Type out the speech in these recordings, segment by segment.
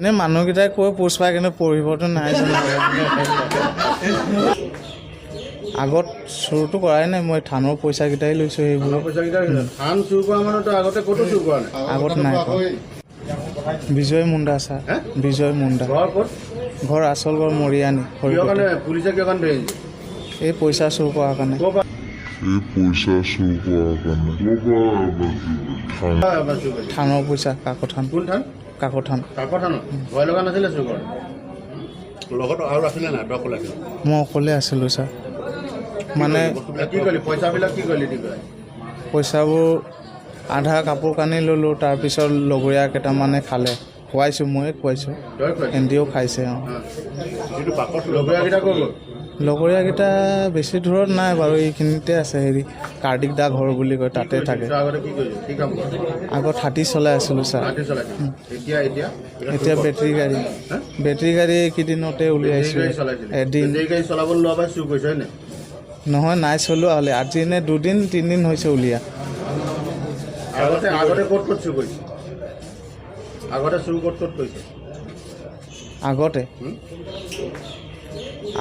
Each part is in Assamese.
এনেই মানুহকেইটাই কৈ পোচ পায়, কিন্তু পঢ়িবতো নাই জানো। আগত চুৰটো কৰাই নাই, মই থানৰ পইচাকেইটাই লৈছোঁ সেইবোৰ। থানৰ পইচাকেইটা? থান চুৰ কৰা মানে তই আগতে ক'তো চুৰ কৰা নাই? আগত নাই কৰা। বিজয় মুণ্ডা ছাৰ। হে? বিজয় মুণ্ডা। ঘৰ ক'ত? ঘৰ, আচল ঘৰ মৰিয়ানী। কিয় কাৰণে খৰিকটি। পুলিচে কিয় কাৰণে ধৰি আনিছে? এই পইচা চুৰ কৰাৰ কাৰণে। ক'ৰ পৰা এই পইচা চুৰ কৰাৰ কাৰণে। থান চুৰ কৰিছে? থানৰ পইচা, কাকথান। কোন থান? কাকথান। কাকৰ থানত ভয় লগা নাছিলে চুৰ কৰা? লগত আৰু আছিলে নাই? তই অকলে আছিলে? মই অকলে আছিলোঁ ছাৰ, মানে কি কৰিলি? পইচাবিলাক কি কৰিলি দি পেলাই? পইচাবোৰ আধা কাপোৰ কানি ল'লোঁ, তাৰপিছত লগৰীয়া কেইটামানে খালে। খুৱাইছোঁ, ময়ে খুৱাইছোঁ। তই খুৱাইছ? সিহঁতিও খাইছে, অঁ। যিটো বাকচ। লগৰীয়াকেইটা ক'ত গ'ল? লগৰীয়াকেইটা বেছি দূৰত নাই বাৰু, এইখিনিতে আছে। হেৰি, কাৰ্তিক দা ঘৰ বুলি কয়, তাতে থাকে। তই আগতে কি কৰিলি? কি কাম কৰ? আগত হাতী চলাই আছিলোঁ ছাৰ। হাতী চলাইছিল। এতিয়া এতিয়া এতিয়া বেটেৰী গাড়ী। হা? বেটেৰী গাড়ী এইকেইদিনতে বেটেৰী উলিয়াইছোঁ। গাড়ী চলাইছিলি? এদিন। বেটেৰী গাড়ী চলাবলৈ লোৱাৰ পৰাই চুৰ কৰিছ, হয় নাই? নহয়, নাই চলোৱা হ'লে আজি নে দুদিন তিনিদিন হৈছে উলিয়া। আগতে ক'ত ক'ত চুৰ কৰিছ? আগতে চুৰ ক'ত ক'ত কৰিছ? আগতে হুম?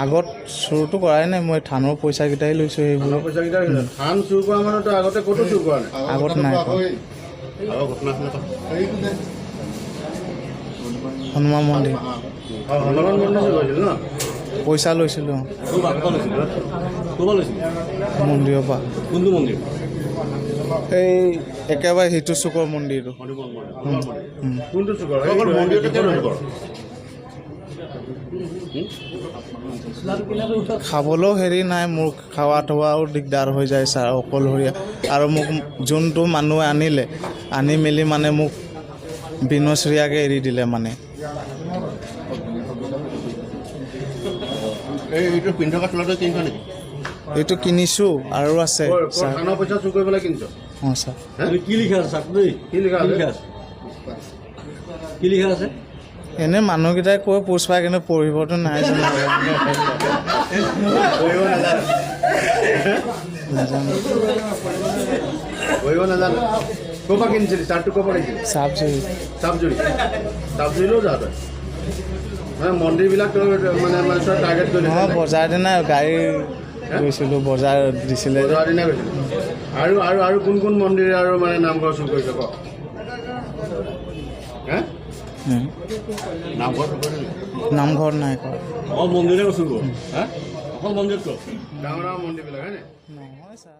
আগত চুৰটো কৰাই নাই, মই থানৰ পইচাকেইটাই লৈছোঁ সেইবোৰ। থানৰ পইচাকেইটা? থান চুৰ কৰা মানে তই আগতে ক'তো চুৰ কৰা নাই? আগত নাই কৰা। আৰু ঘটনা আছিলে তাত? হনুমান মন্দিৰ। অ, হনুমান মন্দিৰ চুৰ কৰিছিল ন? পইচা লৈছিলোঁ, অঁ। ক'ৰ পৰা লৈছিলি? ক'ৰ পৰা লৈছিলি? মন্দিৰৰ পৰা। কোনটো মন্দিৰ? এই একেবাৰে সিটো চুকৰ মন্দিৰটো। হনুমান মন্দিৰ, হনুমান মন্দিৰ। কোনটো চুকৰ? তই অকল মন্দিৰতে কিয় চুৰ কৰ? খাবলৈও হেৰি নাই মোৰ, খোৱা ধোৱাও দিগদাৰ হৈ যায় ছাৰ, অকলশৰীয়া। আৰু মোক যোনটো মানুহে আনিলে, আনি মেলি মানে মোক বিনচৰীয়াকৈ এৰি দিলে মানে। এইটো পিন্ধি থকা চোলাটো কিনিছ নেকি? এইটো কিনিছোঁ, আৰু আছে ছাৰ। থানৰ পইচা চুৰ কৰি পেলাই কিনিছ? অঁ ছাৰ। কি লিখা আছে চাৰ্টটো দেই? কি লিখা আছে? লিখা আছে? কি লিখা আছে? এনেই মানুহকেইটাই কৈ পোচ পায়, কিন্তু পঢ়িবতো নাই জানো। পঢ়িব নাজানে? নাজানো। পঢ়িব নাজানে। ক'ৰ পৰা কিনিছিলি চাৰ্টটো? ক'ৰ পৰা কিনিছিলি? চাপজুৰি। চাপজুৰি। চাপজুৰিলৈও যা তই? মানে মন্দিৰবিলাক তই মানে তই টাৰ্গেট কৰি নহয়, বজাৰ দিনা গাড়ী গৈছিলোঁ, বজাৰ দিছিলে যে। বজাৰ দিনা গৈছিলি। আৰু কোন কোন মন্দিৰ আৰু মানে নামঘৰ চুৰ কৰিছ ক? হে? উম। নামঘৰ চুৰ কৰিলি নেকি? নামঘৰত নাই কৰা। অকল মন্দিৰতে চুৰ কৰ? হা? অকল মন্দিৰত কৰ? ডাঙৰ ডাঙৰ মন্দিৰবিলাক, হয় নাই? নহয় ছাৰ।